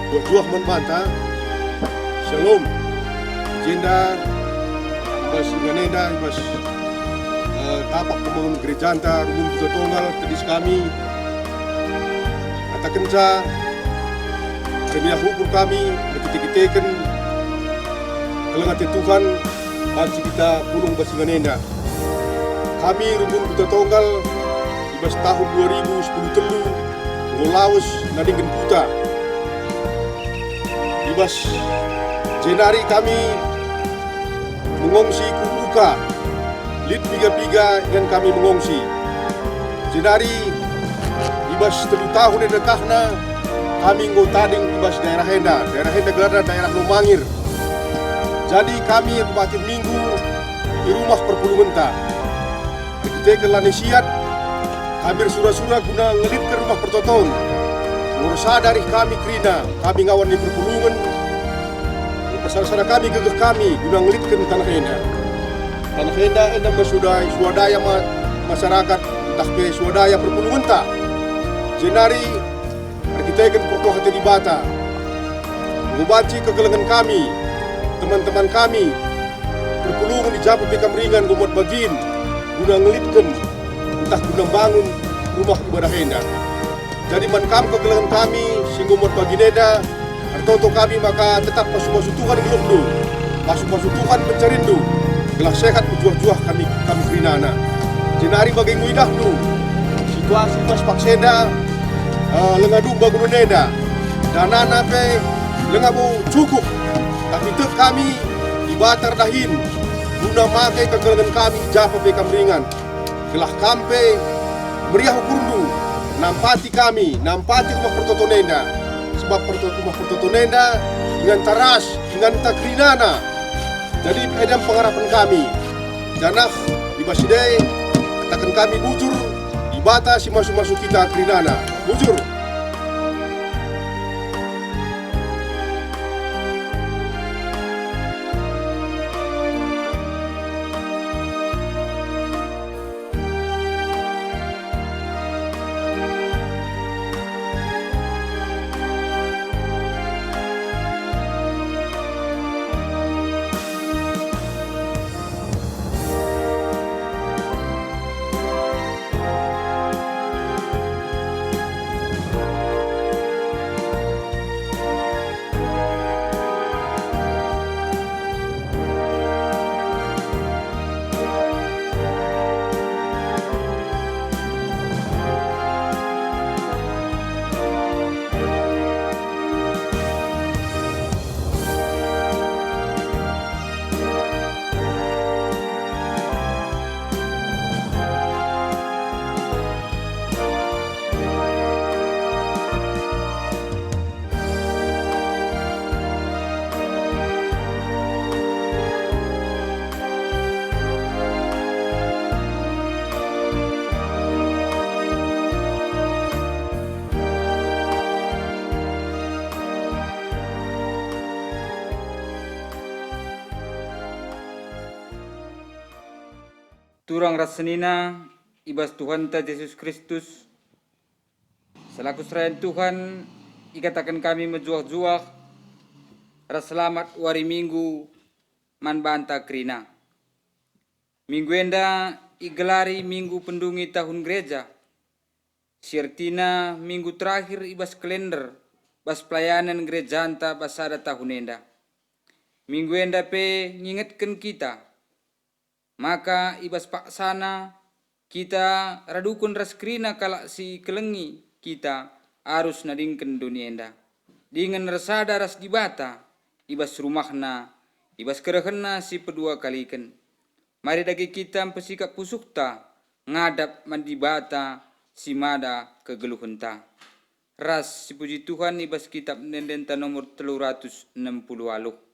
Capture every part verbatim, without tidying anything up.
Juah-juah man banta. Shalom. Jenda i bas ingan enda, i bas, eh, tapak pembangun gerejanta, Rumbun Kuta Tonggal, tedis kami. Katakenca, meriah ukur kami, erkite-kiteken keleng ate Tuhan, banci kita pulung bas ingan enda. Kami Rumbun Kuta Tonggal, i bas tahun dua ribu sepuluh telu enggo lawes nadingken kuta. I bas jenari kami mengongsi ku Uka, lit piga-piga ingan kami mengongsi. Jenari i bas telu tahun e dekahna kami enggo tading i bas daerah enda. Daerah enda gelarna daerah Lumangir. Jadi kami erbatin minggu i rumah perpulungenta. Erkiteken lanai siat, kami ersura-sura guna ngelitken Rumah Pertoton. Enggo ersada arih kami kerina, kami ngawan i perpulungen. Ersada-sada kami gegeh kami guna ngelitken taneh enda. Taneh enda, enda me swadaya, swadaya ma-, masyarakat, ntah pe swadaya perpulungenta. Jenari erkiteken perkuah ate Dibata, enggo banci kekelengen kami, teman-teman kami, perpulungen i ja pe kam ringan enggo muat bagin guna ngelitken ntah guna mbangun rumah ibadah enda. Jadi man kam kekelengen kami si enggo muat bagin enda, ertoto kami maka tetap pasu-pasu Tuhan geluhndu, pasu-pasu Tuhan pencarinndu, gelah sehat mejuah-juah kami, kami kerinana. Jenari bage enggo idahndu situasi bas paksa enda, eh, lenga dumba guna enda. Danana pe lenga bo cukup, tapi tek kami Dibata erdahin guna make kekelengen kami i ja pe kam ringan, gelah kam pe meriah ukurndu nampati kami, nampati Rumah Pertoton enda, sebab perto-, Rumah Pertoton enda inganta ras, inganta kerinana. Jadi enda me pengarapen kami, janah i bas si e kataken kami bujur, Dibata si masu-masu kita kerinana. Bujur. Turang ras senina i bas Tuhanta Jesus Kristus, selaku serayan Tuhan, ikataken kami mejuah-juah ras selamat wari Minggu man banta kerina. Minggu enda igelari Minggu Pendungi Tahun Gereja, si ertina minggu terakhir i bas kalender bas pelayanen gerejanta bas sada tahun enda. Minggu enda pe ngingetken kita maka i bas paksana kita raduken ras kerina kalak si ikelengi kita arus nadingken doni enda, dingen ersada ras Dibata i bas rumahNa, i bas kerehenNa si peduakaliken. Mari dage kita mpesikap pusuhta ngadap man Dibata si mada kegeluhenta. Ras sipuji Tuhan i bas Kitap Ende-endenta nomor telu ratus enem puluh waluh.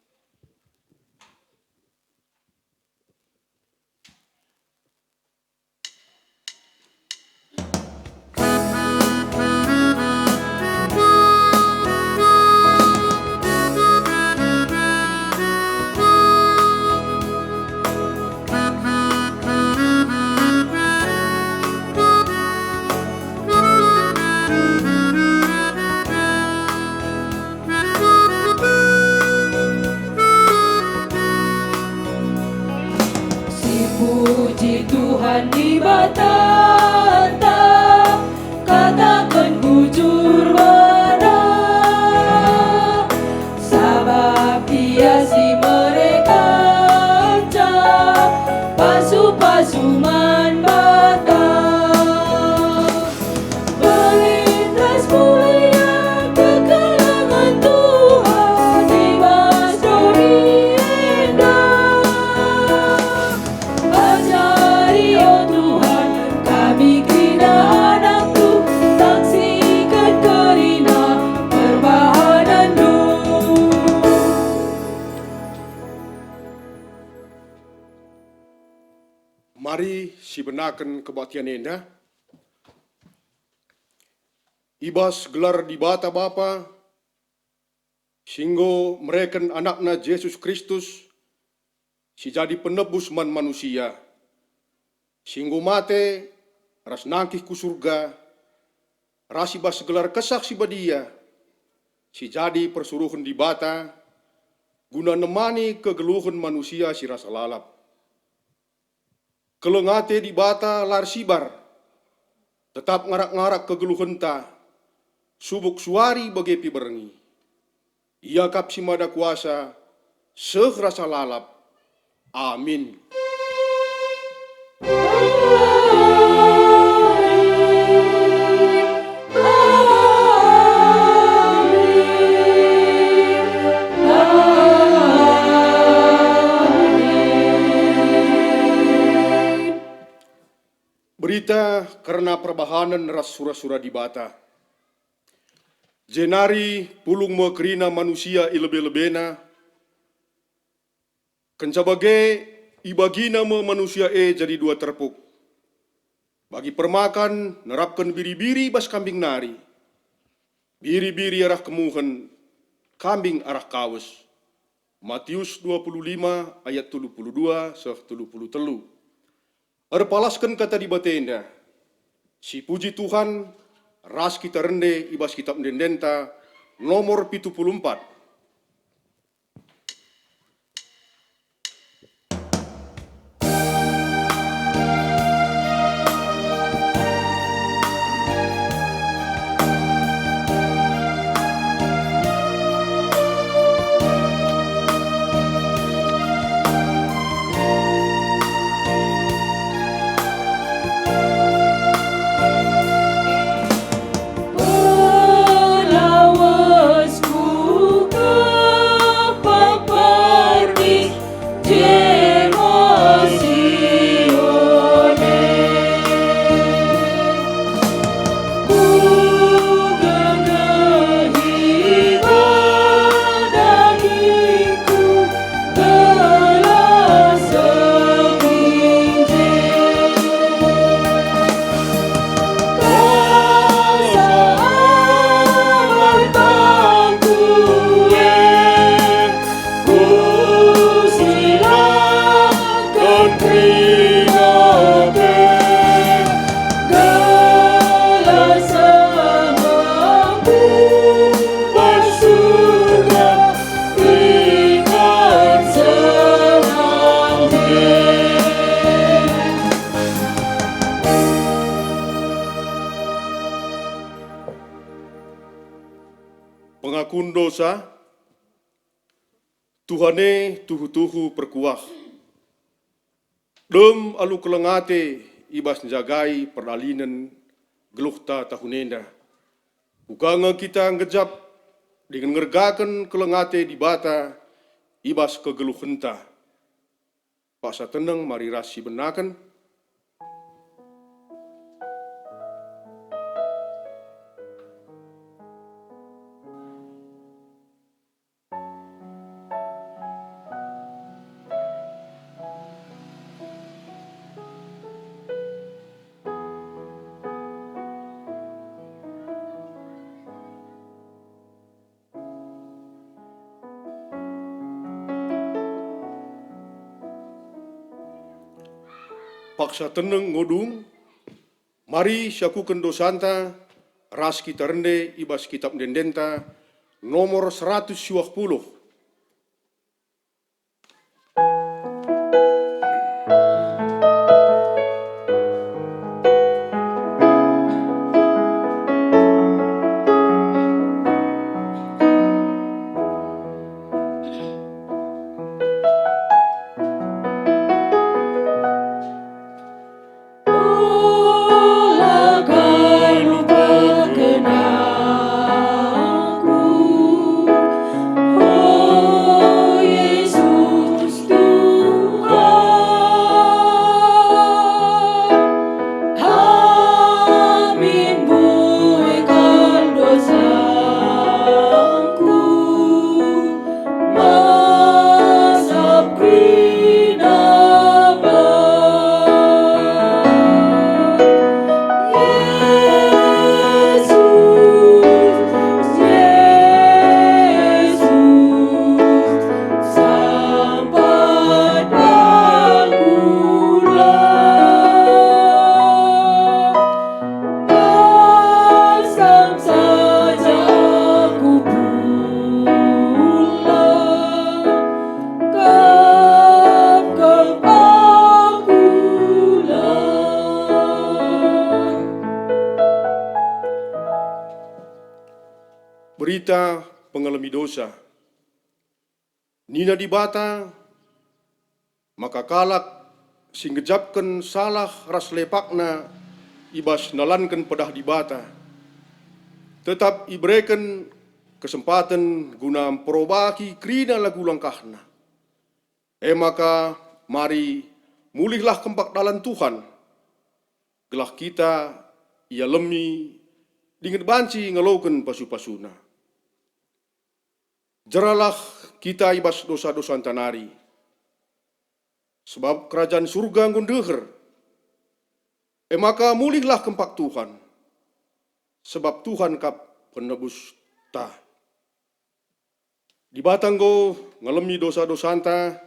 Mari sibenaken kebaktian enda. I bas gelar Dibata Bapa, si enggo mereken AnakNa Jesus Kristus, si jadi penebus man manusia, si enggo mate ras nangkih ku Surga, ras i bas gelar Kesah Si Badia, si jadi persuruhen Dibata, guna nemani kegeluhen manusia si rasa lalap. Keleng ate Dibata la ersibar, tetap ngarak-ngarak kegeluhenta, subuk suari bage pe berngi. Ia kap si mada kuasa, seh rasa lalap. Amin. Berita kerna perbahanen ras sura-sura Dibata. Jenari pulung me kerina manusia i lebe-lebena, kenca bage ibagina me manusia e jadi dua terpuk. Bagi permakan nerapken biri-biri bas kambing nari, biri-biri arah kemuhen, kambing arah kawes. Matius dua puluh lima ayat telu puluh dua seh telu puluh telu. Erpalasken kata Dibata enda, sipuji Tuhan, ras kita rende i bas Kitap Ende-endenta nomor pitu puluh empat. Pelawesku kepak pardis, Jerusalem. Kugegehi dagingku gelah seginjil. Kasa amartangku e, kusilaken kerina pe, gelah senangku bas Surga ringan senang e. Pengakun dosa. Tuhan e tuhu-tuhu perkuah. Dem alu keleng ate i bas njagai perdalinen geluhta tahun enda. Kuga nge kita nggejap dingen ngergaken keleng ate Dibata i bas kegeluhenta. Paksa teneng mari ras sibenaken. Paksa teneng ngodung, mari siakuken dosanta ras kita rende i bas Kitap Ende-endenta nomor seratus siwah puluh. Ola kai lupaken aku, o Berita pengalemi dosa. Nina Dibata, maka kalak si ngejapken salah ras lepakna i bas nalanken pedah Dibata, tetap ibereken kesempaten guna mperobahi kerina lagu langkahna. E maka, mari, mulihlah kempak dalan Tuhan, gelah kita ialemi dingen banci ngaloken pasu-pasuna. Jeralah kita i bas dosa-dosanta nari, sebab kerajan Surga enggo ndeher. E maka mulihlah kempak Tuhan, sebab Tuhan kap penebusta. Dibata enggo ngalemi dosa-dosanta,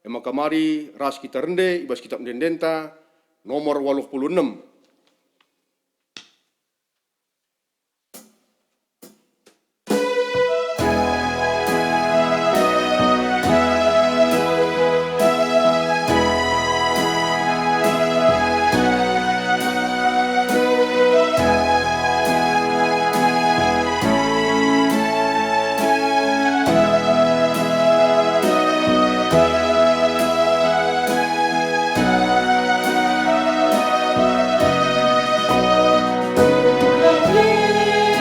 e maka mari ras kita rende i bas Kitap Ende-endenta nomor waluh puluh enem. Tuhan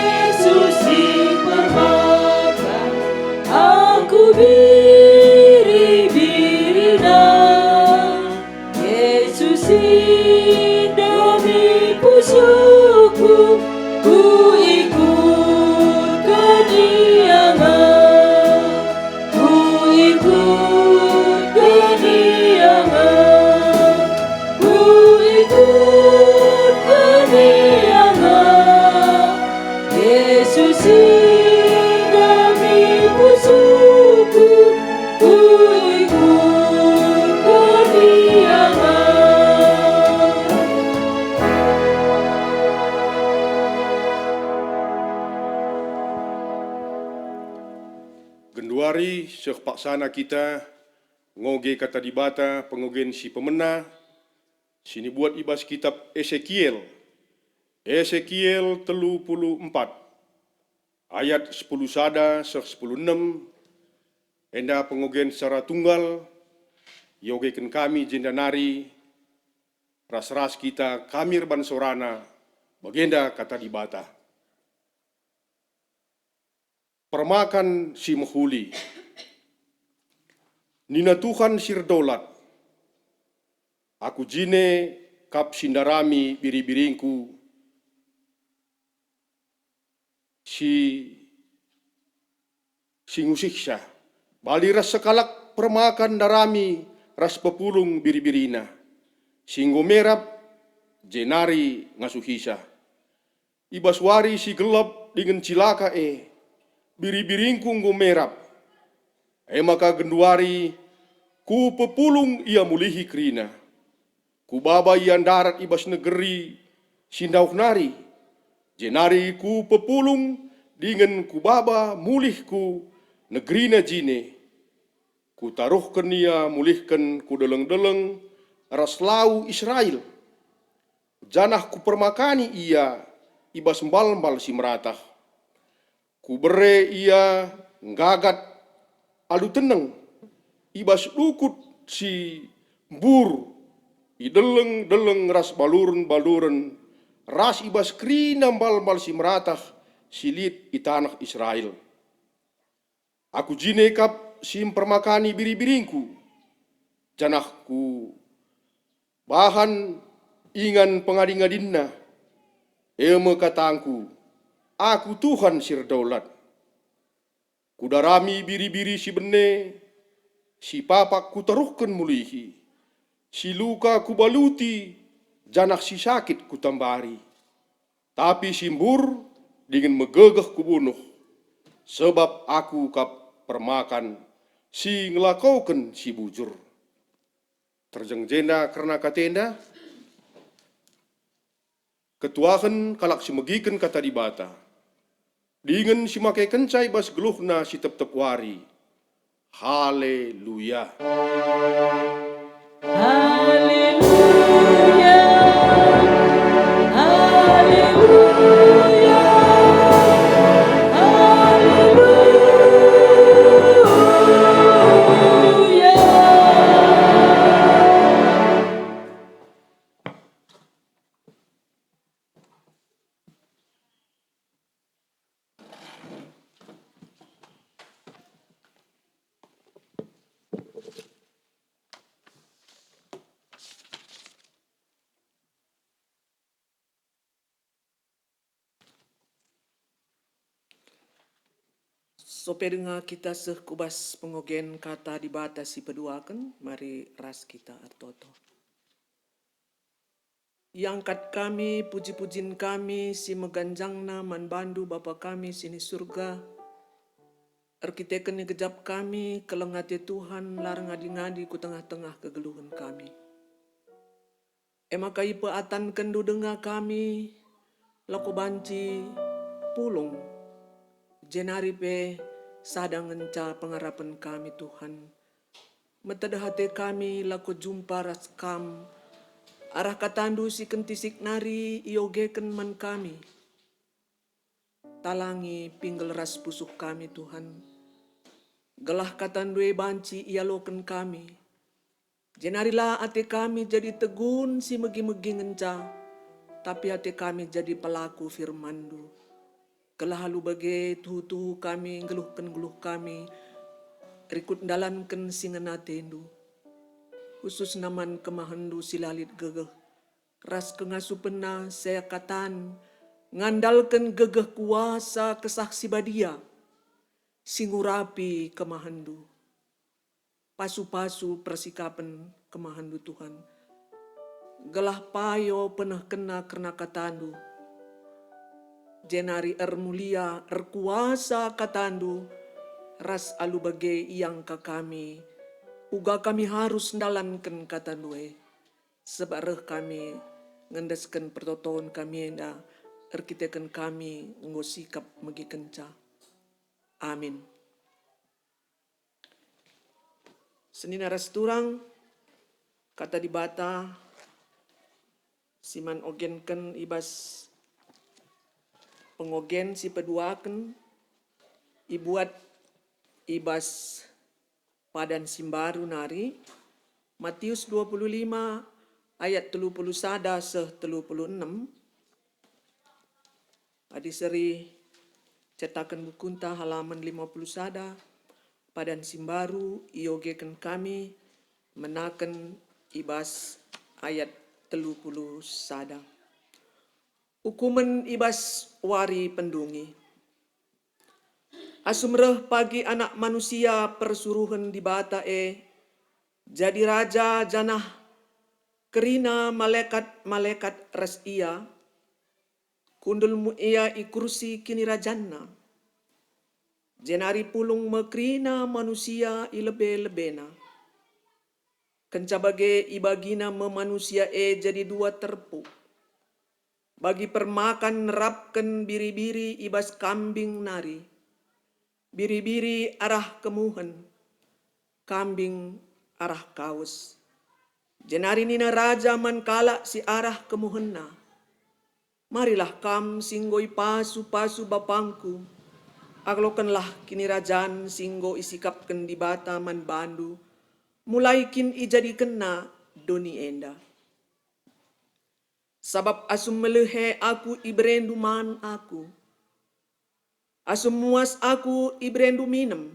Yesus ipermakan aku biri-birina. Yesus si ndemi pusuhku, kuikutken Ia nge. Kuikutken Ia nge, kuikutken Ia nge. Yesus si ndemi pusuhku, kuikutken Ia nge. Genduari seh paksana kita ngoge Kata Dibata, pengogen si pemena, si nibuat i bas Kitap Esekiel. Esekiel telu puluh empat, ayat sepuluh sada seh sepuluh enem, enda pengogen secara tunggal, iogeken kami jenda nari, ras-ras kita kami erban sorana, bagenda Kata Dibata. Permakan si mehuli. Nina Tuhan si erdolat, Aku jine kap si ndarami biri-biringku si, si ngusihsa, bali ras sekalak permakan ndarami ras pepulung biri-birina, si enggo merap jenari ngasuhisa. I bas wari si gelap dingen cilaka e, biri-biringku enggo merap. E maka genduari kupepulung ia mulihi kerina. Kubaba ia ndarat i bas negeri si ndauh nari, jenari kupepulung dingen kubaba mulih ku negerina jine. Kutaruhken ia mulihken ku deleng-deleng ras lau Israel, janah kupermakani ia i bas mbal-mbal si meratah. Kubere ia nggagat alu teneng i bas dukut si mbur, i deleng-deleng ras baluren-baluren, ras i bas kerina mbal-mbal si meratah si lit i taneh Israel. Aku jine kap si mpermakani biri-biringku, janah kubahan ingan pengadi-ngadinna, e me katangku, Aku Tuhan si erdolat. Kudarami biri-biri si bene, si papak kutaruhken mulihi, si luka kubaluti, janah si sakit kutambari. Tapi si mbur dingen megegeh kubunuh, sebab Aku kap permakan si ngelakoken si bujur. Terjeng jenda kerna katenda, ketuahen kalak si megiken Kata Dibata, dingen si makekenca i bas geluhna si tep-tep wari. Haleluya. Haleluya. Haleluya. Ope denga kita seh ku bas pengogen Kata Dibata si peduaken, mari ras kita ertoto. Iangkat kami puji-pujin kami si meganjangna man bandu, Bapa kami si ni Surga. Erkiteken igejap kami keleng ate Tuhan, la erngadi-ngadi ku tengah-tengah kegeluhen kami. E maka ipeatankenndu denga kami, lako banci pulung, jenari pe sada ngenca pengarapen kami, Tuhan. Metedeh ate kami lako jumpa ras Kam, arah katandu si kentisik nari iogeken man kami. Talangi pinggel ras pusuh kami, Tuhan, gelah katandu e banci ialoken kami, jenari la ate kami jadi tegun si megi-megi ngenca, tapi ate kami jadi pelaku firmanndu. Gelah alu bage tuhu-tuhu kami nggeluhken geluh kami rikut ndalanken si ngena atendu, khususna man kemahenndu si la lit gegeh, ras kengasupenna seakatan ngandalken gegeh kuasa Kesah Si Badia si ngurapi kemahenndu. Pasu-pasu persikapen kemahenndu, Tuhan, gelah payo penehkenna kerna katandu, jenari ermulia, erkuasa katandu, ras alu bage iangka kami, uga kami harus ndalanken katandu e. Sebab reh kami ngendesken pertoton kami enda erkiteken kami enggo sikap megikenca. Amin. Senina ras turang, Kata Dibata si man ogenken i bas pengogen si peduaken ibuat i bas padan si mbaru nari, Matius dua puluh lima ayat telu puluh sada seh telu puluh enem. Adi seri cetaken bukunta halaman lima puluh sada, padan si mbaru iogeken kami menaken i bas ayat telu puluh sada. Ukumen i bas wari pendungi. Asum reh pagi Anak Manusia persuruhen Dibata e, jadi raja janah kerina malekat-malekat ras ia, kundul me ia i kursi kinirajanna. Jenari pulung me kerina manusia i lebe-lebena. Kenca bage ibagina me manusia e jadi dua terpuk. Bagi permakan nerapken biri-biri i bas kambing nari, biri-biri arah kemuhen, kambing arah kawes. Jenari nina raja man kalak si arah kemuhenna, "Marilah kam si enggo ipasu-pasu bapangku, alokenlah kinirajan si enggo isikapken Dibata man bandu, mulai kin ijadikenna doni enda. Sabap asum melehe aku iberendu man aku, asum muas aku iberendu minem,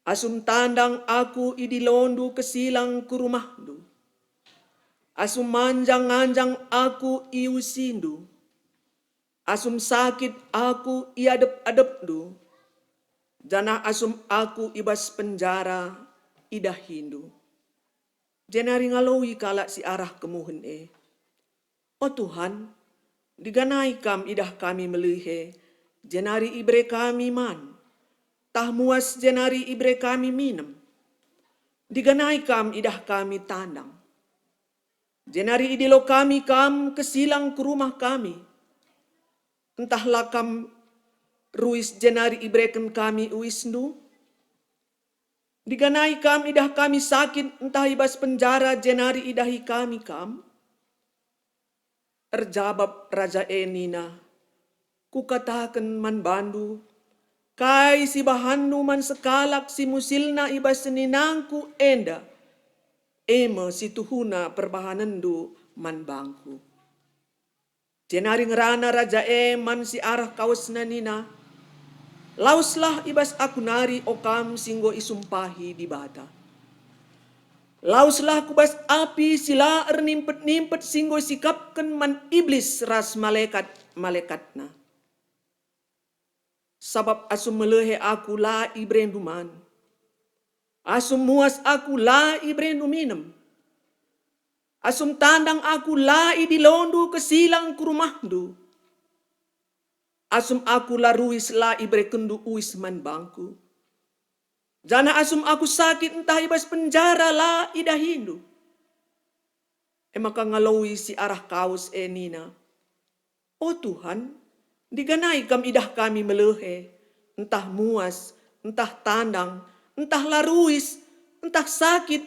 asum tandang aku idilondu kesilang ku rumahndu, asum manjang-nganjang aku iusindu, asum sakit aku iadep-adepndu, janah asum aku i bas penjara idahindu." Jenari ngaloi kalak si arah kemuhen e, "O Tuhan, ndiganai Kam idah kami melihe, jenari ibere kami man, tah muas jenari ibere kami minem? Ndiganai Kam idah kami tandang, jenari idilo kami Kam kesilang ku rumah kami? Ntah la Kam ruis jenari ibereken kami uisNdu? Ndiganai Kam idah kami sakit ntah i bas penjara jenari idahi kami Kam?" Erjabap raja e nina, "Kukataken man bandu, kai si bahanndu man sekalak si musilna i bas seninangku enda, e me si tuhuna perbahanenndu man bangku." Jenari ngerana raja e man si arah kawesna nina, "Laweslah i bas aku nari, o kam si enggo isumpahi Dibata. Laweslah ku bas api si la ernimpet-nimpet si enggo isikapken man Iblis ras malekat-malekatna. Sabap asum melehe aku la iberendu man, asum muas aku la iberendu minem, asum tandang aku la idilondu kesilang ku rumahndu, asum aku la ruis la iberekenndu uis man bangku, janah asum aku sakit ntah i bas penjara la idahindu. E maka ngaloi si arah kawes e nina, "O Tuhan, ndiganai Kam idah kami melehe, ntah muas, ntah tandang, ntah la ruis, ntah sakit,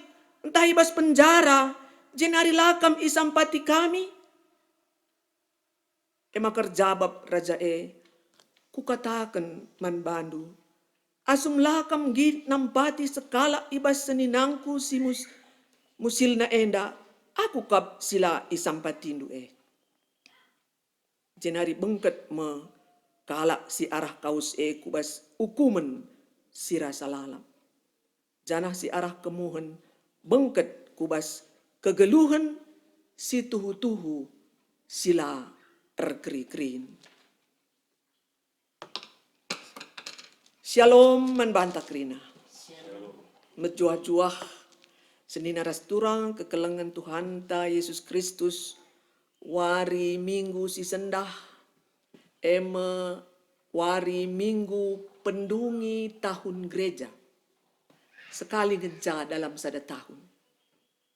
ntah i bas penjara, jenari la Kam isampati kami?" E maka erjabap raja e, "Kukataken man bandu, asum la kam nggit nampati sekalak i bas seninangku si mus-, musilna enda, aku kap si la isampatindu e." Jenari bengket me kalak si arah kawes e ku bas ukumen si rasa lalap, janah si arah kemuhen bengket ku bas kegeluhen si tuhu-tuhu si la erkeri-kerin. Syalom man banta kerina. Mejuah-juah senina ras turang kekelengen Tuhanta Yesus Kristus, wari Minggu si sendah, e me wari Minggu pendungi tahun gereja, sekali ngenca dalam sada tahun.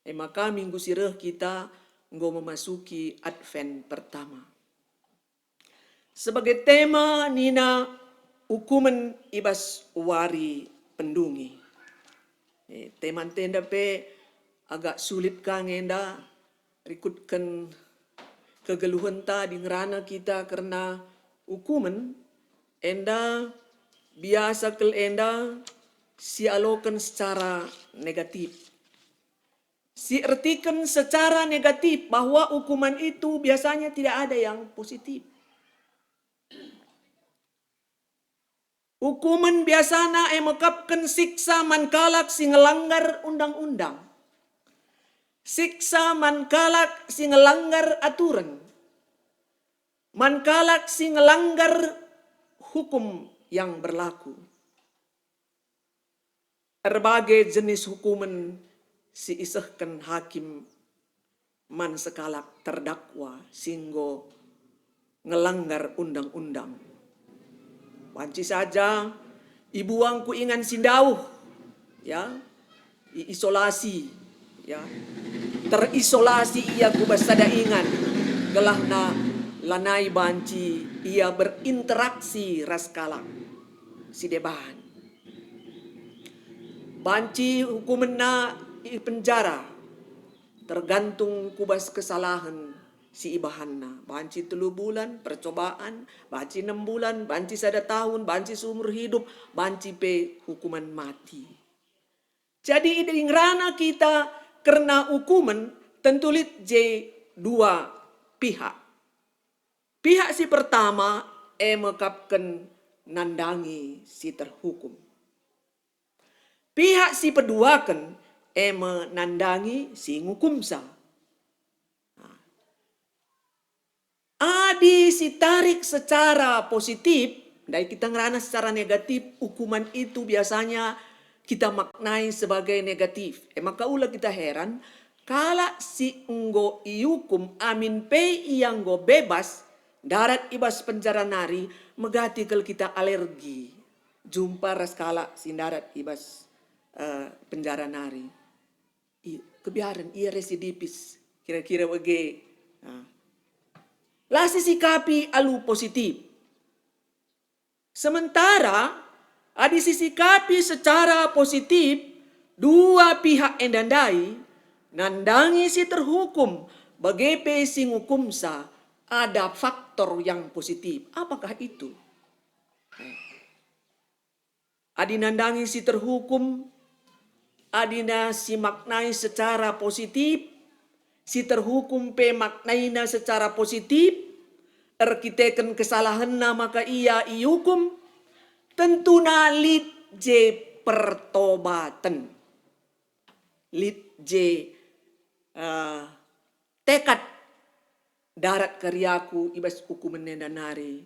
E maka minggu si reh kita enggo memasuki Advent pertama. Sebagai tema nina ukumen i bas wari pendungi. E, tema enda pe agak sulit ka nge enda rikutken kegeluhenta adi ngerana kita kerna ukumen enda biasa kal enda sialoken secara negatif. Siertiken secara negatif bahwa ukumen itu biasanya tidak ada yang positif. Ukumen biasana e mekapken siksa man kalak si ngelanggar undang-undang, siksa man kalak si ngelanggar aturen, man kalak si ngelanggar hukum yang berlaku. Erbage jenis hukumen si isehken hakim man sekalak terdakwa si enggo ngelanggar undang-undang. Banci saja ibuang ku ingan si ndauh, ya, iisolasi, ya, terisolasi ia ku bas sada ingan, gelahna lanai banci ia berinteraksi ras kalak si deban. Banci hukumenna i penjara, tergantung ku bas kesalahen si ibahanna. Banci telu bulan percobaan, banci enem bulan, banci sada tahun, banci seumur hidup, banci pe hukuman mati. Jadi, adi ngerana kita kerna ukumen, tentu lit je dua pihak. Pihak si pertama e mekapken nandangi si terhukum. Pihak si peduaken e me nandangi si ngukumsa. Nah, adi sitarik secara positif, ndai kita ngerana secara negatif, ukuman itu biasanya kita maknai sebagai negatif. E maka ula kita heran, kalak si enggo iukum amin pe ia enggo bebas, ndarat i bas penjara nari, megati kal kita alergi jumpa ras kalak si ndarat i bas, eh, penjara nari. I, kebiaren ia residipis, kira-kira bage. Nah. La sisikapi alu positif. Sementara, adi sisikapi secara positif, dua pihak enda ndai, nandangi si terhukum, bage pe si ngukumsa, ada faktor yang positif. Apakah itu? Adi nandangi si terhukum, adina si maknai secara positif, si terhukum pe maknaina secara positif, erkiteken kesalahenna maka ia iukum, tentuna lit je pertobaten. Lit je, eh, tekad ndarat kari aku i bas ukumen enda nari.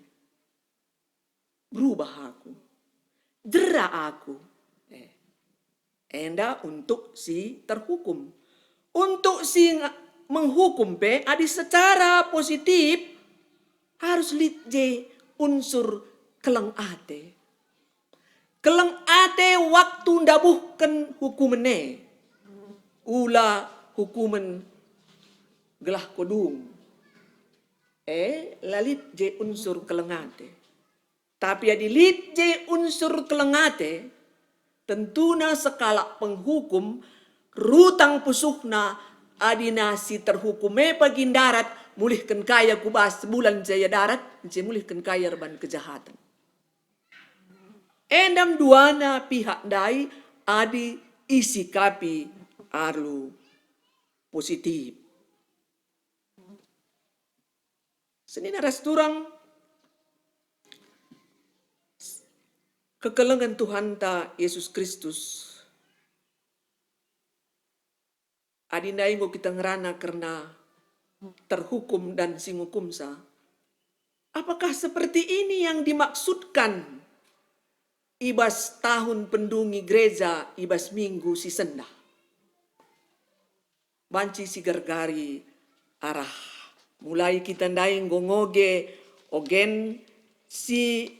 berubah aku, jera aku. Eh, enda untuk si terhukum. Untuk si nge-, menghukum pe, adi secara positif, harus lit je unsur keleng ate. Keleng ate waktu ndabuhken hukumen e. Ula hukumen gelah kodung. Eh, la lit je unsur keleng ate. Tapi adi lit je unsur keleng ate, tentuna sekalak penghukum rutang pusuhna, adina si terhukum e pagi ndarat, mulihken ka ia ku bas sebulan je ia darat, je mulihken ka ia erban kejahaten. Endam duana pihak ndai adi isikapi alu positif. Senina ras turang, kekelengen Tuhanta Yesus Kristus, adi ndai enggo kita ngerana kerna terhukum dan si ngukumsa, apakah seperti ini yang dimaksudkan i bas tahun pendungi gereja i bas minggu si sendah? Banci sigargari arah. Mulai kita ndai enggo ngoge ogen si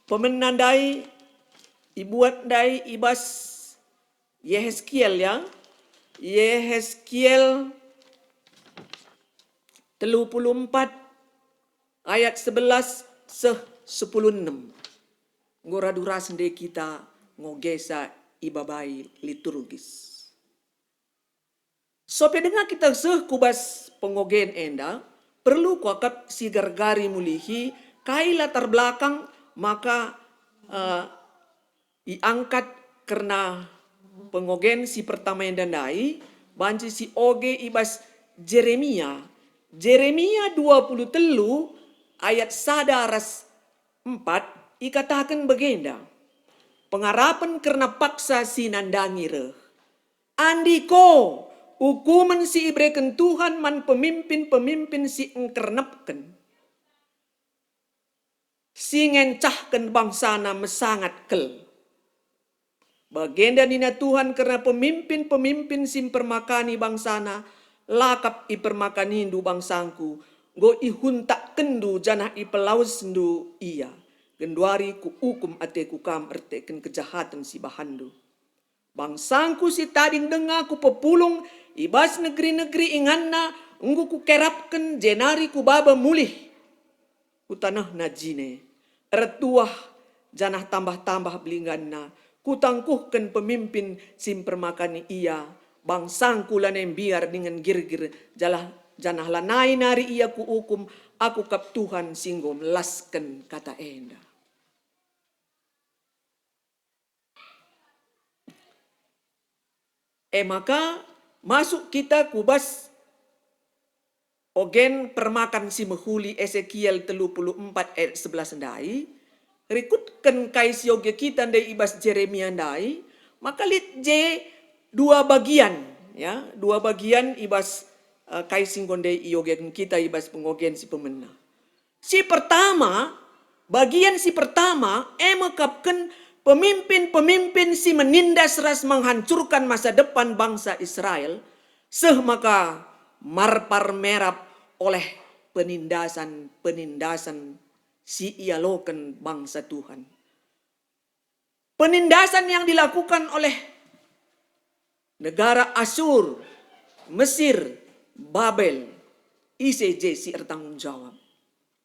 pemena ndai, ibuat ndai i bas Yehezkiel, ya. Yehezkiel telu puluh empat ayat sebelas seh sepuluh enem. Enggo radu ras ndai kita ngogesa ibabai liturgis. Sope denga kita seh ku bas pengogen enda, perlu kuakap sigargari mulihi kai latar belakang maka, eh, iangkat kerna pengogen si pertama enda ndai, banci si oge i bas Jeremia. Jeremia dua puluh telu ayat sada ras empat ikataken bagenda, pengarapen kerna paksa si nandangi reh. Andiko, ukumen si ibereken Tuhan man pemimpin-pemimpin si engkernepken, si ngencahken bangsana mesangat kel. Bagenda nina Tuhan kerna pemimpin-pemimpin si mpermakani bangsana, la kap ipermakanindu bangsangku, enggo ihuntakkenndu janah ipelawesndu ia. Genduari kuukum ateku kam erteken kejahaten si bahanndu. Bangsangku si tading denga kupepulung i bas negeri-negeri inganna enggo kukerapken jenari kubaba mulih ku tanehna jine. Ertuah janah tambah-tambah belingganna, kutangkuhken pemimpin si mpermakani ia. Bangsangku lanai mbiar dingen girgir, jalah, janah lanai nari ia kuukum, aku kap Tuhan si enggo melasken kata enda. E maka, masuk kita ku bas ogen permakan si mehuli Esekiel telu puluh empat ayat sebelas ndai, rikutken kai si oge kita ndai i bas Jeremia ndai, maka lit je dua bagian, ya, dua bagian i bas, eh, kai si enggo ndai iogeken kita i bas pengogen si pemena. Si pertama, bagian si pertama, e mekapken pemimpin-pemimpin si menindas ras menghancurkan masa depan bangsa Israel, seh maka marpar merap oleh penindasan-penindasan si ialoken bangsa Tuhan. Penindasan yang dilakukan oleh negara Asur, Mesir, Babel, ise je si ertanggung jawab?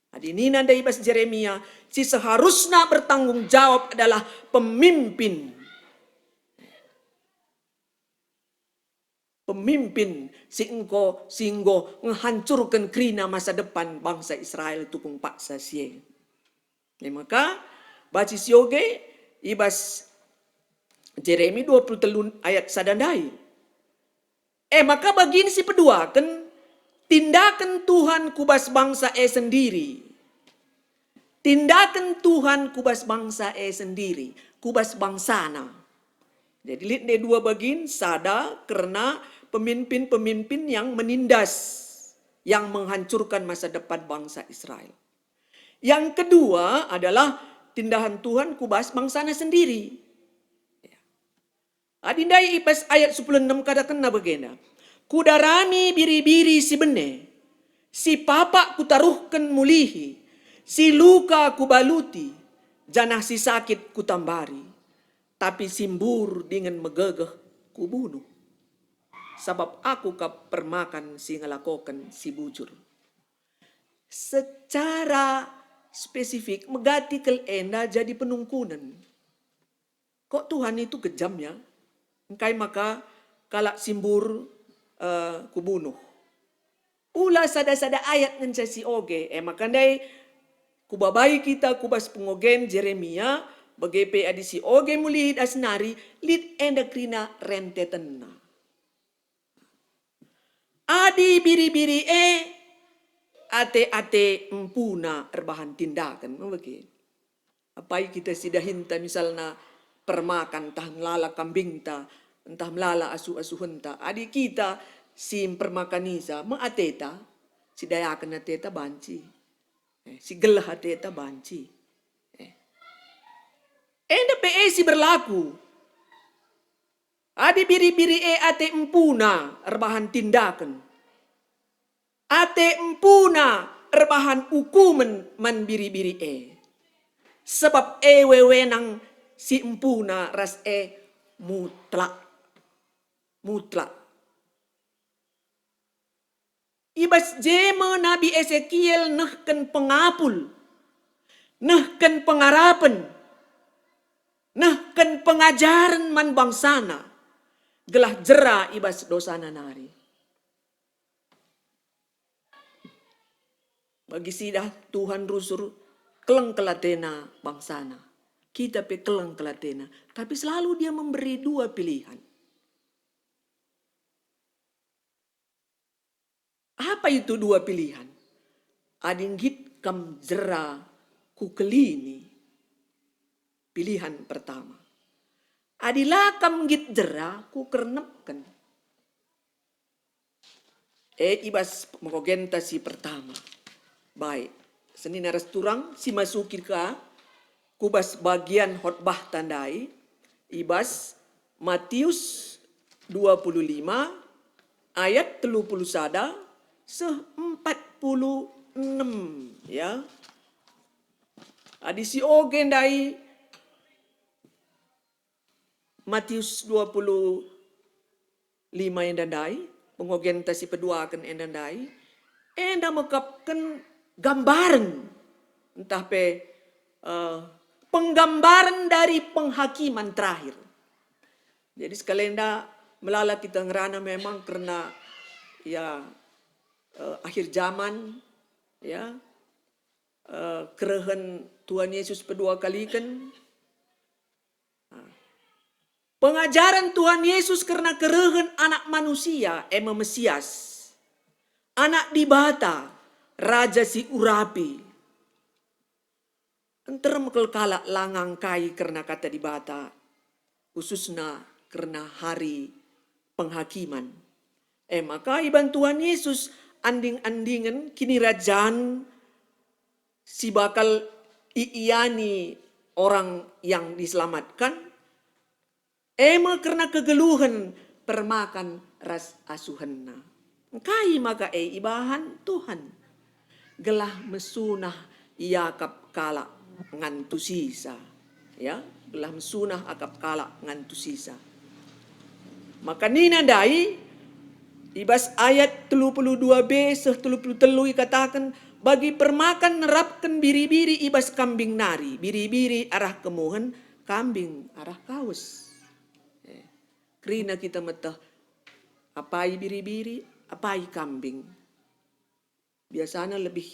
Adi nina ndai bas Jeremia, si seharusna bertanggung jawab adalah pemimpin. Pemimpin si engko, si enggo ngehancurken kerina masa depan bangsa Israel tupung paksa si e. E maka, baci si oge i bas Jeremi dua puluh telu ayat sada ndai. E maka bagin si peduaken, tindaken Tuhan ku bas bangsa e sendiri. Tindaken Tuhan ku bas bangsa e sendiri, ku bas bangsana. Jadi lit nde dua bagin, sada kerna pemimpin-pemimpin yang menindas, yang menghancurkan masa depan bangsa Israel. Yang kedua adalah tindahan Tuhan ku bas bangsana sendiri. Ya. Adi ndai i bas ayat sepuluh enem katakenna bagenda, "Kudarami biri-biri si bene, si papak kutaruhken mulihi, si luka kubaluti, janah si sakit kutambari, tapi si mbur dingen megegeh kubunuh. Sabap aku kap permakan si ngelakoken si bujur." Secara spesifik, megati kal enda jadi penungkunen. Kok Tuhan itu kejam, ya? Engkai maka kalak si mbur, eh, kubunuh? Ula sada-sada ayat ngenca si oge, e maka ndai kubabai kita ku bas pengogen Jeremia, bage pe adi si oge mulihi das nari, lit enda kerina rentetenna. Adi biri-biri e, ate-ate empuna erbahan tindaken, me bage. Apai kita si dahinta misalna permakan ntah melala kambingta, ntah melala asuh-asuhenta. Adi kita si mpermakanisa, me ateta, si dayaken ateta banci. Eh, si geleh ateta banci. Eh. Enda pe e si berlaku. Adi biri-biri e ate empuna erbahan tindaken, ate empuna erbahan ukumen man biri-biri e, sebab e wewenang si empuna ras e mutlak. Mutlak. I bas je me Nabi Esekiel nehken pengapul, nehken pengarapen, nehken pengajaren man bangsana, gelah jera i bas dosana nari. Bagi sidah Tuhan rusur, keleng kal atena bangsana. Kita pe keleng kal atena. Tapi selalu Dia memberi dua pilihan. Apa itu dua pilihan? Adi nggit kam jera, kukelini. Pilihan pertama. Adi la kam nggit jera, kukernepken. E, i bas pengogenta si pertama. Baik, senina ras turang, si masuki ka ku bas bagian khotbahta ndai, i bas Matius dua puluh lima ayat telu puluh sada seh empat puluh enem, ya. Adi si oge ndai, Matius dua puluh lima enda ndai, pengogenta si peduaken enda ndai, enda mekapken gambaren, ntah pe, eh, penggambaren dari penghakiman terakhir. Jadi sekalenda melala kita ngerana memang kerna, ya, eh, akhir zaman, ya, eh, kerehen Tuhan Yesus pedua kaliken. Nah, pengajaren Tuhan Yesus kerna kerehen Anak Manusia, e me Mesias, Anak Dibata, Raja si urapi. Nterem kal kalak la ngangkai kerna Kata Dibata, khususna kerna hari penghakiman. E maka iban Tuhan Yesus anding-andingen kinirajan si bakal iiani orang yang diselamatkan, e me kerna kegeluhen permakan ras asuhenna. Engkai maka e ibahan Tuhan? Gelah mesunah iakap kalak ngantusisa. Ya, gelah mesunah akap kalak ngantusisa. Maka nina ndai, i bas ayat telu puluh dua b seh telu puluh telu ikataken, "Bagi permakan nerapken biri-biri i bas kambing nari, biri-biri arah kemuhen, kambing arah kawes." Eh, kerina kita meteh, apai biri-biri, apai kambing. Biasana lebih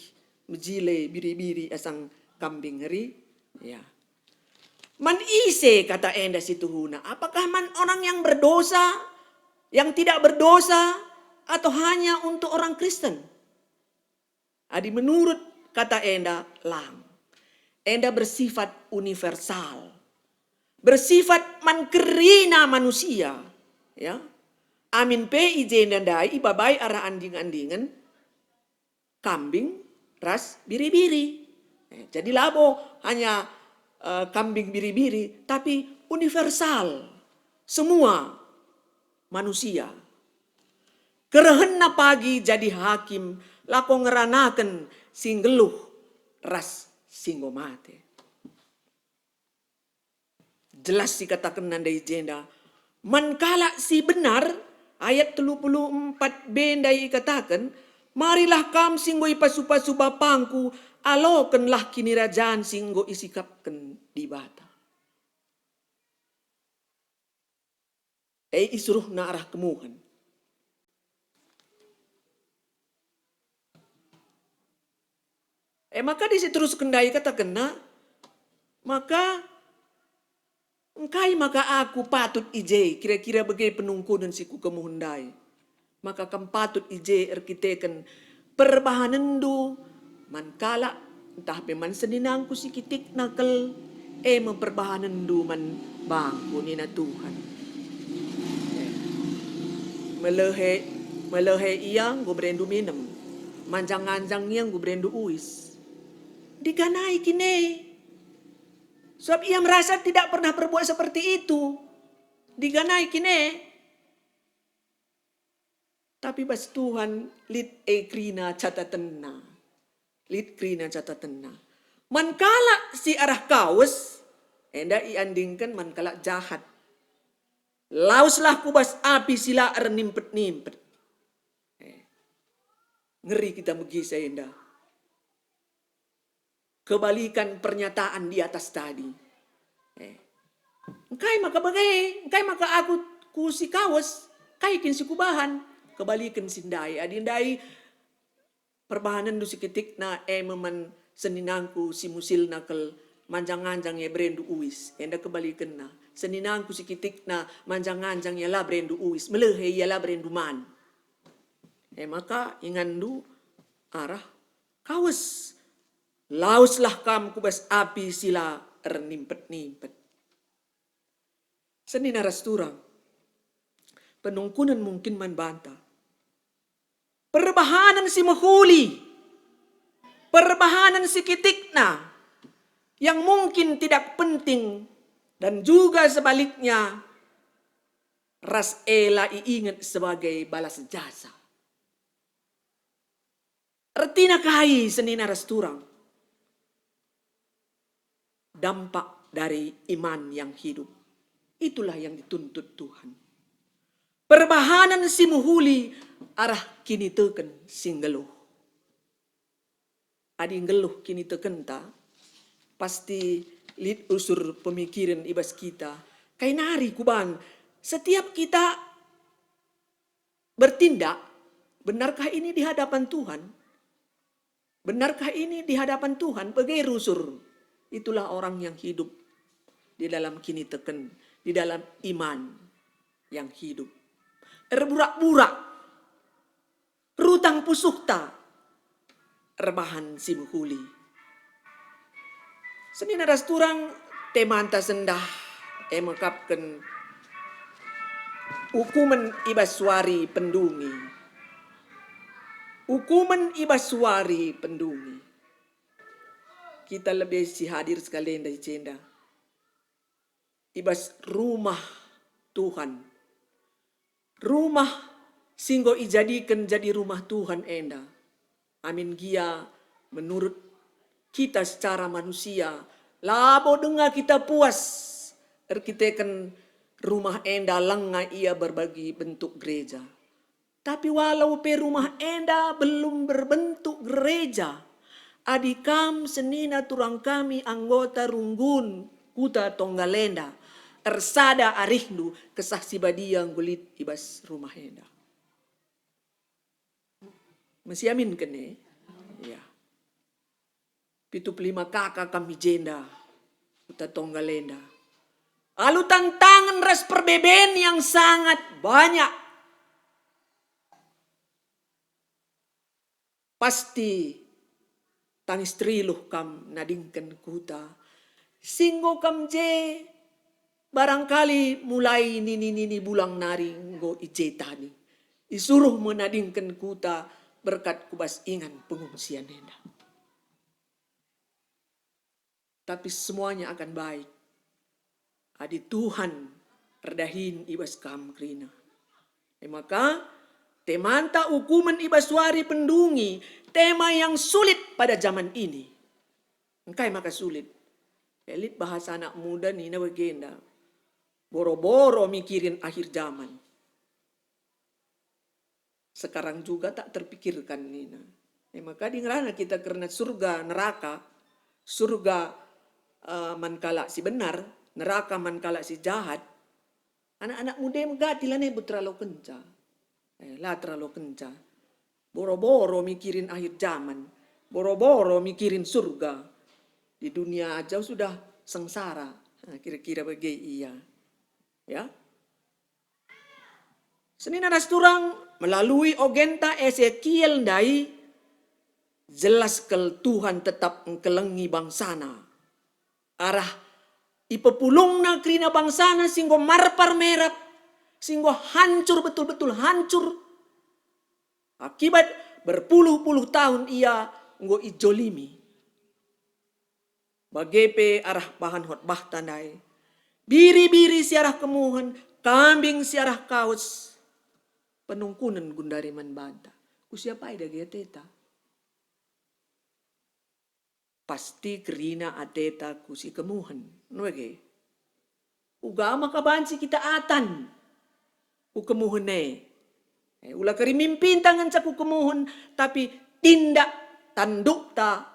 mejile biri-biri asang kambing eri. Ya. Man ise kata enda situhuna? Apakah man orang yang berdosa, yang tidak berdosa, atau hanya untuk orang Kristen? Adi menurut kata enda, lang. Enda bersifat universal. Bersifat man kerina manusia. Ya. Amin pe i jenda ndai ibabai arah anding-andingen kambing ras biri-biri. Eh, jadi labo hanya, eh, kambing biri-biri, tapi universal, semua manusia. Kerehenna pagi jadi hakim, lako ngeranaken si nggeluh ras si enggo mate. Jelas sikatakenna ndai jenda, man kalak si benar, ayat telu puluh empat b ndai ikataken, "Marilah kam si enggo ipasu-pasu bapangku, alokenlah kinirajan si enggo isikapken Dibata." E, isuruhna arah kemuhen. E maka disi terusken ndai katakenna, maka engkai maka aku patut i je, kira-kira bage penungkunen si kukemuhen ndai. Maka kam patut i je erkiteken perbahanenndu man kalak, ntah pe man seninangku si kitikna kal, e me perbahanenndu man bangku, nina Tuhan. Melehe, melehe ia enggo berendu minem, manjang-anjang ia enggo berendu uis. Diganai kin e. Sebab ia merasa tidak pernah berbuat seperti itu. Diganai kin e. Tapi bas Tuhan lit e kerina catatenna. Lit kerina catatenna. Man kalak si arah kawes, enda iandingken man kalak jahat. Laweslah ku bas api si la ernimpet-nimpet. Eh, ngeri kita megi si enda. Kebalikan pernyataan di atas tadi. Eh, engkai maka bage? Engkai maka aku ku si kawes? Kai kin si kubahan? Kebaliken si ndai. Adi ndai perbahanenndu si kitikna e me man seninangku si musilna kal, manjang-anjang ia berendu uis. Enda kebalikenna. Seninangku si kitikna manjang-anjang ia la berendu uis. Melehe ia la berendu man. E maka inganndu arah kawes. Laweslah kam ku bas api si la ernimpet-nimpet. Senina ras turang, penungkunen mungkin man banta. Perbahanen si mehuli, perbahanen si kitikna, yang mungkin tidak penting, dan juga sebaliknya, ras e la iinget sebagai balas jasa. Ertina kai senina ras turang? Dampak dari iman yang hidup. Itulah yang dituntut Tuhan. Perbahanen si mehuli arah kiniteken si nggeluh. Adi nggeluh kinitekenta, pasti lit rusur pemikiren i bas kita. Kai nari kuban, setiap kita bertindak, benarkah ini di hadapan Tuhan? Benarkah ini di hadapan Tuhan? Bage rusur. Itulah orang yang hidup di dalam kiniteken, di dalam iman yang hidup. Erburak-burak, rutang pusuhta, erbahan si mehuli. Senina ras turang, temanta sendah e mekapken ukumen i bas wari pendungi. Ukumen i bas wari pendungi. Kita lebe si hadir sekalenda i jenda, i bas rumah Tuhan. Rumah si enggo ijadiken jadi rumah Tuhan enda, amin gia menurut kita secara manusia, labo denga kita puas erkiteken rumah enda langa ia berbagi bentuk gereja. Tapi walau pe rumah enda belum berbentuk gereja, adi kam senina turang kami anggota runggun Kuta Tonggal enda, ersada arihndu Kesah Si Badia enggo lit i bas rumah enda. Mesiaminken e? Ya. Pitu puluh lima K K kami jenda, Kuta Tonggal enda. Alu tantangen ras perbeben yang sangat banyak. Pasti tangis teriluh kam nadingken kuta. Si enggo kam je, barangkali mulai nini-nini bulang nari enggo i je tadi. Isuruh me nadingken kuta berkat ku bas ingan pengungsian enda. tapi semuanya akan baik adi Tuhan erdahin i bas kam kerina. E maka, temanta ukumen i bas wari pendungi, tema yang sulit pada zaman ini. Engkai maka sulit? E, lit bahasa anak muda nina bagenda, boro-boro mikirin akhir zaman. Sekarang juga tak terpikirkan nina. E maka, adi ngerana kita kerna surga neraka, surga, eh, man kalak si benar, neraka man kalak si jahat, anak-anak muda e megati lanai teralokenca. Eh, la teralokenca. Boro-boro mikirin akhir zaman, boro-boro mikirin surga. Di dunia aja sudah sengsara. Nah, kira-kira bage ia. Ya. Senina ras turang, melalui ogenta Esekiel ndai, jelas kal Tuhan tetap engkelengi bangsana. Arah ipepulungna kerina bangsana si enggo marpar merap, si enggo hancur, betul-betul hancur. Akibat berpuluh-puluh tahun ia enggo ijolimi. Bage pe arah bahan khotbahta ndai. Biri-biri si arah kemuhen, kambing si arah kawes, penungkunen gundari man banta. Kusiapai dage ateta? Pasti kerina ateta ku si kemuhen. Anu bage? Uga maka banci kita atan ku kemuhen e. Eh, ula kari mimpinta ngenca ku kemuhen, tapi tindak tandukta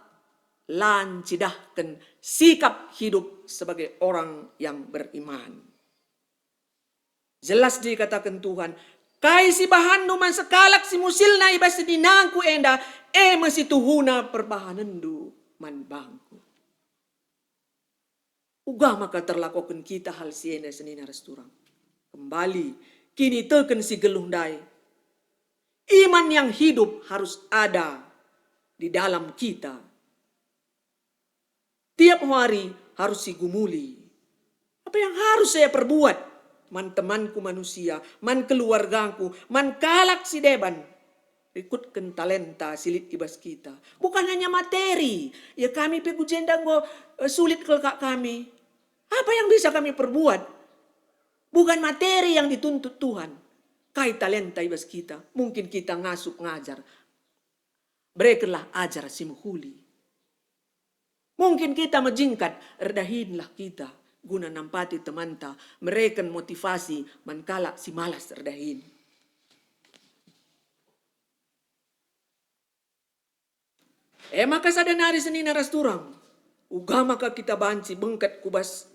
la ncidahken sikap hidup sebagai orang yang beriman. Jelas dikataken Tuhan, "Kai si bahanndu man sekalak si musilna i bas seninangku enda, e me situhuna perbahanenndu man bangku." Uga maka terlakoken kita hal si enda senina ras turang. Kembali, kiniteken si geluh ndai. Iman yang hidup harus ada di dalam kita. Tiap hari harus sigumuli. Apa yang harus saya perbuat man temanku manusia, man keluargaku, man kalak si deban? Rikutken talenta si lit i bas kita. Bukan hanya materi. Ya, kami pe ku jenda enggo, eh, sulit kal kak kami. Apa yang bisa kami perbuat? Bukan materi yang dituntut Tuhan. Kai talenta i bas kita? Mungkin kita ngasup ngajar. Berekenlah ajar si mehuli. Mungkin kita mejingkat, erdahinlah kita guna nampati temanta, mereken motivasi man kalak si malas erdahin. E maka sada nari senina ras turang, uga maka kita banci bengket ku bas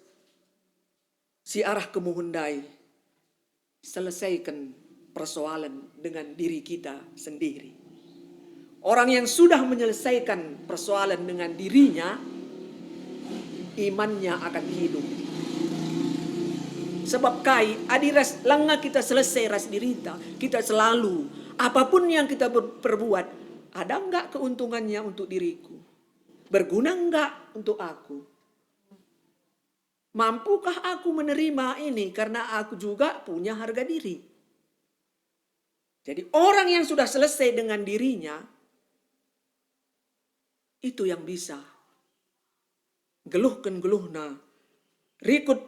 si arah kemuhen ndai, selesaiken persoalan dengan diri kita sendiri. Orang yang sudah menyelesaikan persoalan dengan dirinya, imannya akan hidup. Sebab kai, adi ras langa kita selesai ras dirita, kita selalu, apapun yang kita ber-, perbuat, ada enggak keuntungannya untuk diriku? Berguna enggak untuk aku? Mampukah aku menerima ini karena aku juga punya harga diri? Jadi, orang yang sudah selesai dengan dirinya, itu yang bisa nggeluhken geluhna, rikut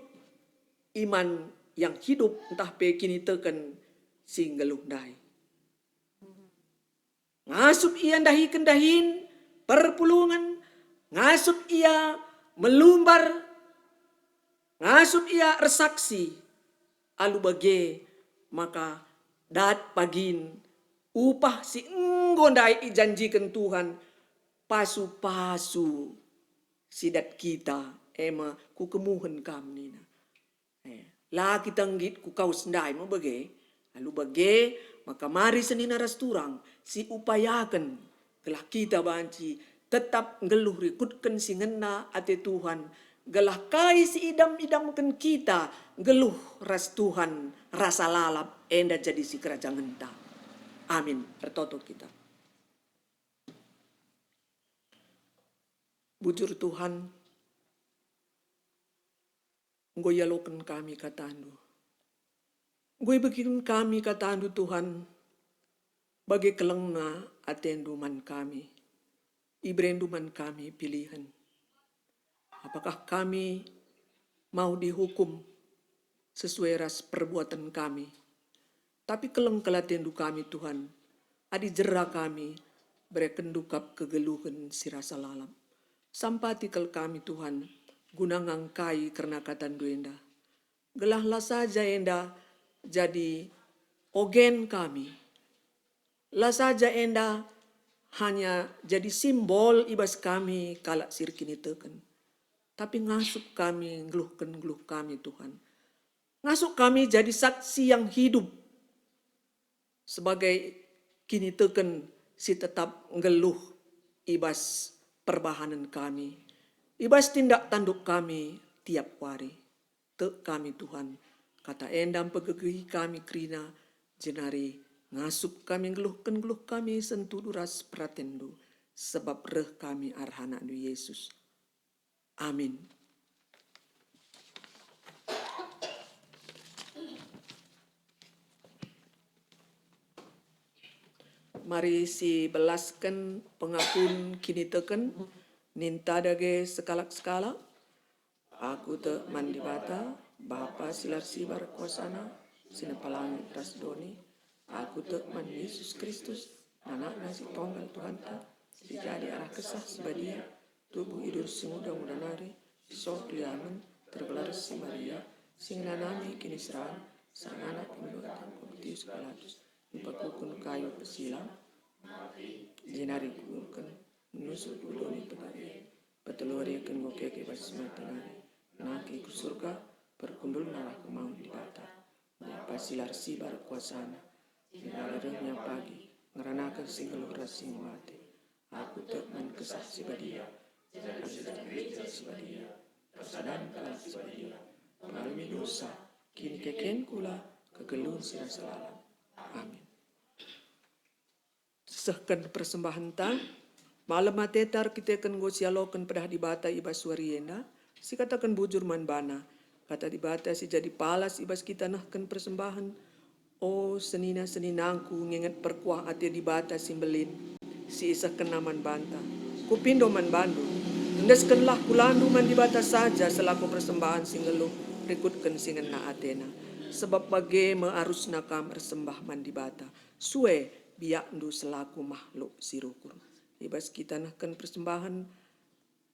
iman yang hidup ntah pe kiniteken si nggeluh ndai. Ngasup ia ndahiken dahin perpulungen, ngasup ia melumbar, ngasup ia ersaksi, alu bage maka dat pagin upah si enggo ndai ijanjiken Tuhan, pasu-pasu si dat kita, e me, kukemuhen kam nina. Eh, la kita nggit ku kawes ndai me bage. Alu bage, maka mari senina ras turang, siupayaken, gelah kita banci tetap nggeluh rikutken si ngena ate Tuhan, gelah kai si idam-idamken kita nggeluh ras Tuhan rasa lalap enda jadi sikerajangenta. Amin. Ertoto kita. Bujur Tuhan, enggo ialoken kami kataNdu. Enggo ibegiken kami kataNdu, Tuhan, bage kelengna ateNdu man kami. IbereNdu man kami pilihen. Apakah kami mau dihukum sesuai ras perbuatan kami? Tapi keleng kal atendu kami, Tuhan. Adi jera kami, berekenndu kap kegeluhen si rasa lalap. Sampati kal kami, Tuhan, guna ngangkai kerna katandu enda. Gelah la saja enda jadi ogen kami, la saja enda hanya jadi simbol i bas kami kalak si erkiniteken, tapi ngasup kami nggeluhken geluh kami, Tuhan. Ngasup kami jadi saksi yang hidup sebagai kiniteken si tetap nggeluh i bas perbahanen kami, i bas tindak tanduk kami tiap wari. Tek kami, Tuhan, kata enda mpegegehi kami kerina, jenari ngasup kami nggeluhken geluh kami sentudu ras peratenNdu, sebab reh kami arah AnakNdu Yesus. Amin. Mari sibelasken pengakun kiniteken, ninta dage sekalak-sekalak. Aku tek man Dibata, Bapa si la ersibar kuasana, si nempa langit ras doni. Aku tek man Yesus Kristus, AnakNa si Tonggal Tuhanta, si jadi arah Kesah Si Badia, tubuh idur si nguda-nguda nari, si soh keliamen, tergelar si Maria, si ngenanami kiniseran, sangana pembuatan Pontius Pilatus, ipakuken kayu persilang, jenari ikuburken, nusur ku doni pengadilen, peteluhariken enggo keke bas si mate nari, nangkih ku Surga, perkundulna arah kemaun Dibata. Bapa si la ersibar kuasana, si nari reh me pagi, ngeranaken si nggeluh ras si mate. Aku tek man Kesah Si Badia, Gereja Si Badia, persadan kalak si badia, pengalamen dosa, kinikeken kula, kegeluhen si rasa lalap. Amin. Sehken persembahenta, malem ateta erkiteken enggo sialoken pedah Dibata i bas wari enda, sikataken bujur man baNa. Kata Dibata si jadi palas i bas kita nehken persembahen. O senina-seninangku, nginget perkuah ate Dibata si mbelin, si isehkenNa man banta. Kupindo man bandu, endeskenlah kulandu man Dibata saja selaku persembahen si nggeluh rikutken si ngena ateNa, sebab bage me arusna kam ersembah man Dibata. Sue biakndu selaku makhluk si rukur. I bas kita nehken persembahen,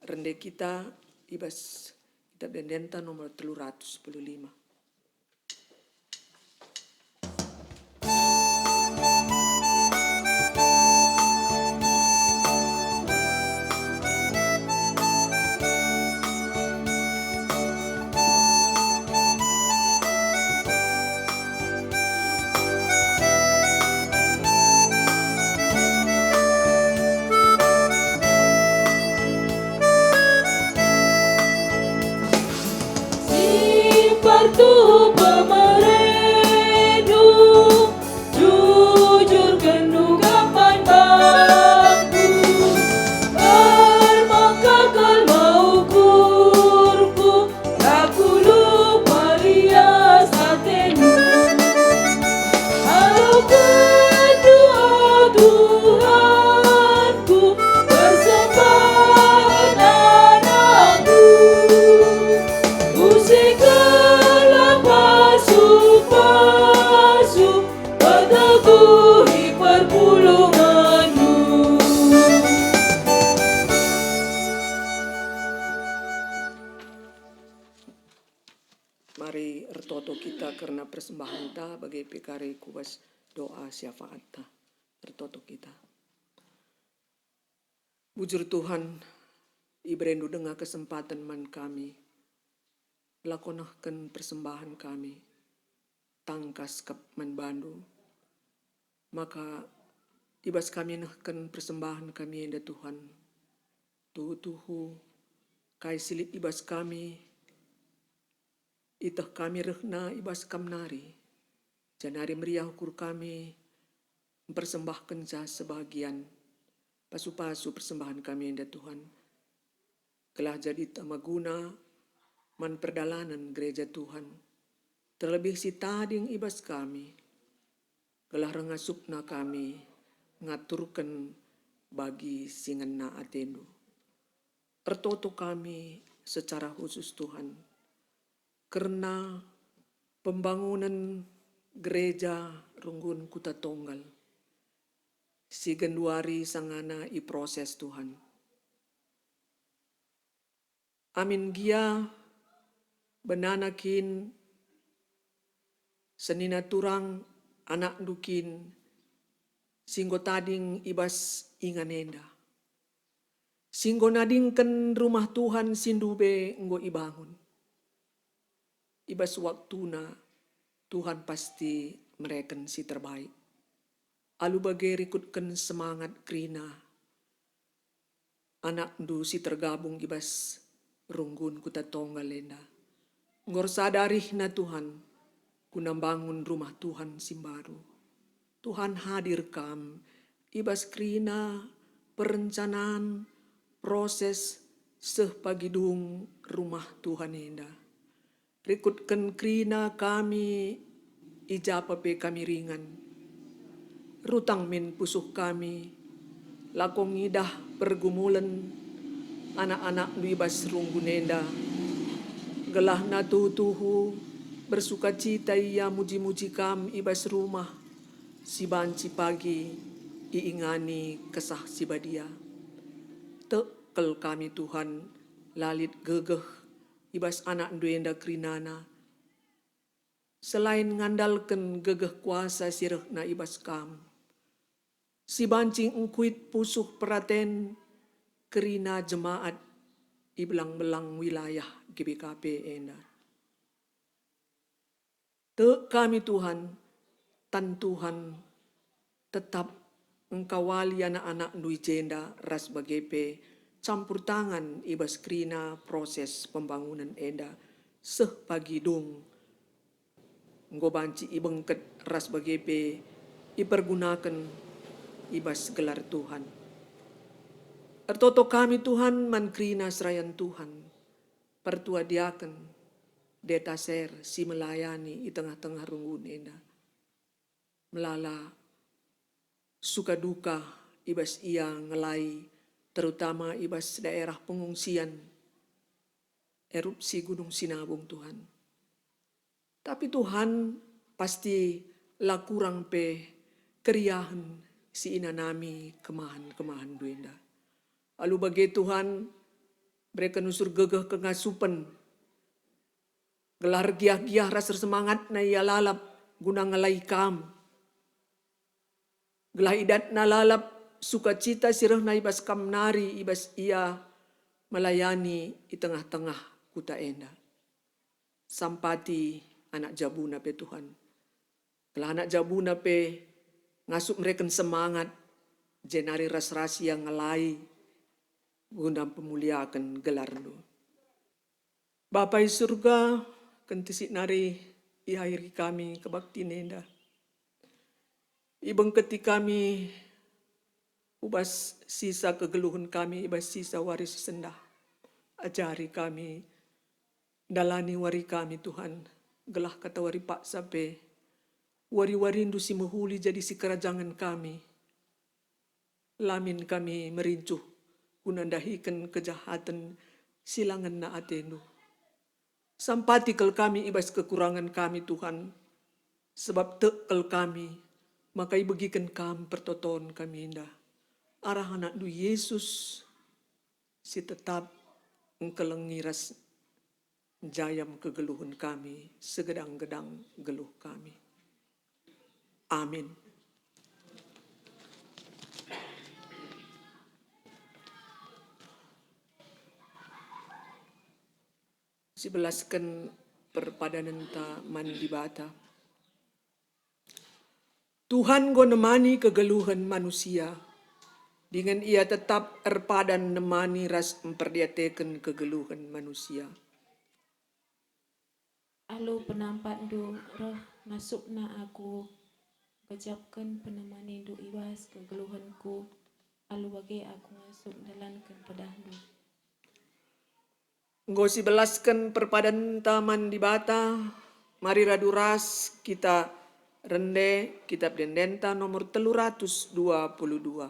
rende kita i bas kitab ende-enden nomor telu ratus sepuluh lima. Simpartu pemerendu, jujurken duga man bangku, ermaka kal mau ukurku, la kulupa lias atendu. Aluken doa Tuhanku, persembahen anakku. Usikenlah pasu-pasu, peteguhi perpulungenndu. Mari ertoto kita kerna persembahenta bage pe kari ku bas doa syafaatta. Ertoto kita. Bujur Tuhan, ibereNdu denga kesempaten man kami, lako nehken persembahen kami, tangkas kap man baNdu, maka i bas kami nehken persembahen kami enda, Tuhan, tuhu-tuhu kai si lit i bas kami, ieteh kami rehna i bas Kam nari, janari meriah ukur kami mpersembahkenca sebagian pasu-pasu persembahen kami enda, Tuhan, gelah jadi tama guna man perdalanen gereja Tuhan, terlebih si tading i bas kami, gelah reh ngasupna kami ngaturken bagi si ngena ateNdu. Ertoto kami secara khusus, Tuhan, kerna pembangunen gereja Runggun Kuta Tonggal si genduari sangana iproses, Tuhan. Amin gia benana kin senina turang anakndu kin si enggo tading i bas ingan enda, si enggo nadingken rumah Tuhan si ndube enggo ibangun. I bas waktuna Tuhan pasti mereken si terbaik. Alu bage rikutken semangat kerina anakndu si tergabung i bas Runggun Kuta Tonggal enda. Enggo ersada arihna Tuhan, guna mbangun rumah Tuhan si mbaru. Tuhan, hadir Kam i bas kerina perencanaan proses seh pagi dung rumah Tuhan enda. Rikutken kerina kami i ja pe kami ringan. Rutang min pusuh kami, lako ngidah pergumulen anak-anakndu i bas runggun enda, gelahna tuhu-tuhu bersukacita ia muji-muji Kam i bas rumah si banci pagi iingani Kesah Si Badia. Tek kal kami, Tuhan, la lit gegeh i bas anakndu enda kerinana, selain ngandalken gegeh kuasa si rehna i bas Kam, si banci engkuit pusuh peraten kerina jemaat i belang-belang wilayah G B K P enda. Tek kami, Tuhan, tan Tuhan tetap engkawali anak-anakndu i jenda ras bage pe campur tangan i bas kerina proses pembangunen enda seh pagi dung enggo banci ibengket ras bage pe ipergunaken i bas gelar Tuhan. Ertoto kami, Tuhan, man kerina serayan Tuhan, pertua diaken, deta ser si melayani i tengah-tengah runggun enda. Melala suka duka i bas ia ngelai, terutama i bas daerah pengungsian erupsi Gunung Sinabung, Tuhan. Tapi Tuhan, pasti la kurang pe keriahen si inanami kemahen-kemahen enda. Alu bage, Tuhan, bereken usur gegeh kengasupen, gelah ergiah-giah ras ersemangatna ia lalap guna ngelai Kam. Gelah idatna lalap sukacita si rehna i bas Kam nari i bas ia melayani i tengah-tengah kuta enda. Sampati anak jabuna pe, Tuhan. Gelah anak jabuna pe ngasup mereken semangat, jenari ras-ras ia ngelai guna pemuliaken gelarNdu. Bapa i Surga, kentisik nari ihairi kami kebaktin enda. Ibengketi kami u bas sisa kegeluhen kami i bas sisa wari si sendah. Ajari kami, dalani wari kami, Tuhan, gelah katawari paksa pe wari-wariNdu si mehuli jadi sikerajangen kami. La min kami merincuh guna ndahiken kejahaten si la ngena ateNdu. Sampati kal kami i bas kekurangen kami, Tuhan, sebab tek kal kami maka ibegiken Kam pertoton kami enda. Arah AnakNdu Yesus si tetap engkelengi ras njayam kegeluhen kami, segedang-gedang geluh kami. Amin. Sibelasken perpadanenta man Dibata. Tuhan enggo nemani kegeluhen manusia, dingen Ia tetap erpadan nemani ras mperdiateken kegeluhen manusia. Alu penampatNdu reh ngasupna aku, gejapken penemanindu i bas kegeluhenku, alu bage aku ngasup ndalanken pedahndu. Enggo sibelasken perpadanta man Dibata, mari radu ras kita rende Kitab Ende-endenta nomor telu ratus dua puluh dua.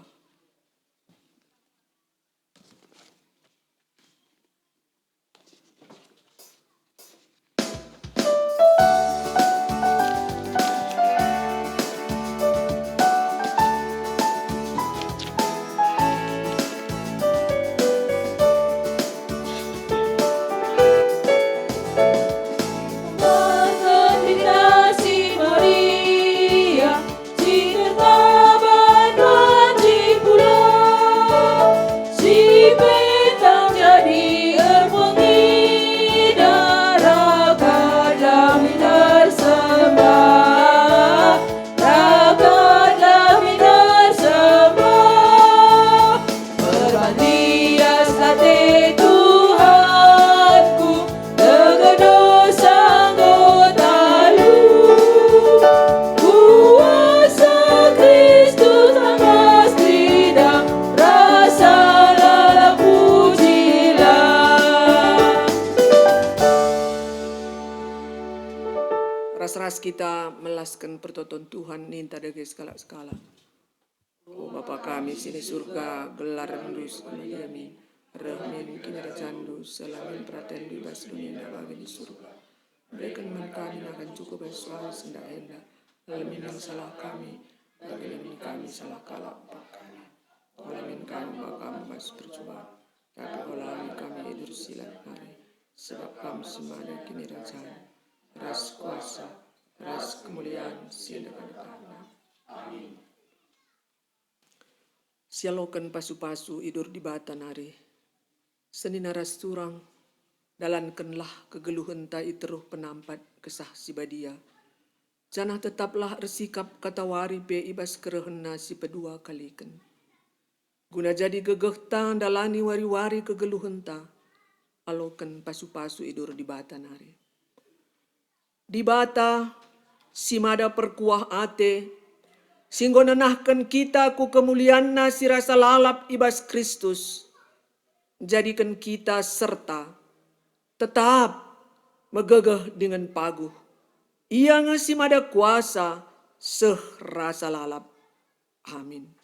Ras-ras kita melasken pertoton Tuhan, ninta dage sekalak-sekalak. O Bapa kami si i Surga, gelarNdu seh kemaliamin, reh min kinirajanNdu, seh la min peratenNdu i bas doni enda bage i Surga. Bereken man kami nakan cukup bas wari si sendah enda, alu min salah kami, bage min kami salah kalak empat kami. Ola min kami bage bas percuban, tapi ola kami idur silat nari, sebab Kam si mada kinirajan, ras kuasa, ras kemulian si ndekah-ndekahna. Amin. Sialoken pasu-pasu idur Dibata nari. Senina ras turang, dalankenlah kegeluhenta i teruh penampat Kesah Si Badia, janah tetaplah ersikap katawari pe i bas kerehenNa si pedua kaliken. Guna jadi gegehta ndalani wari-wari kegeluhenta, aloken pasu-pasu idur Dibata nari. Dibata si mada perkuah ate, si enggo nenahken kita ku kemulianNa si rasa lalap i bas Kristus, jadiken kita serta tetap megegeh dingen paguh. Ia nge si mada kuasa seh rasa lalap. Amin.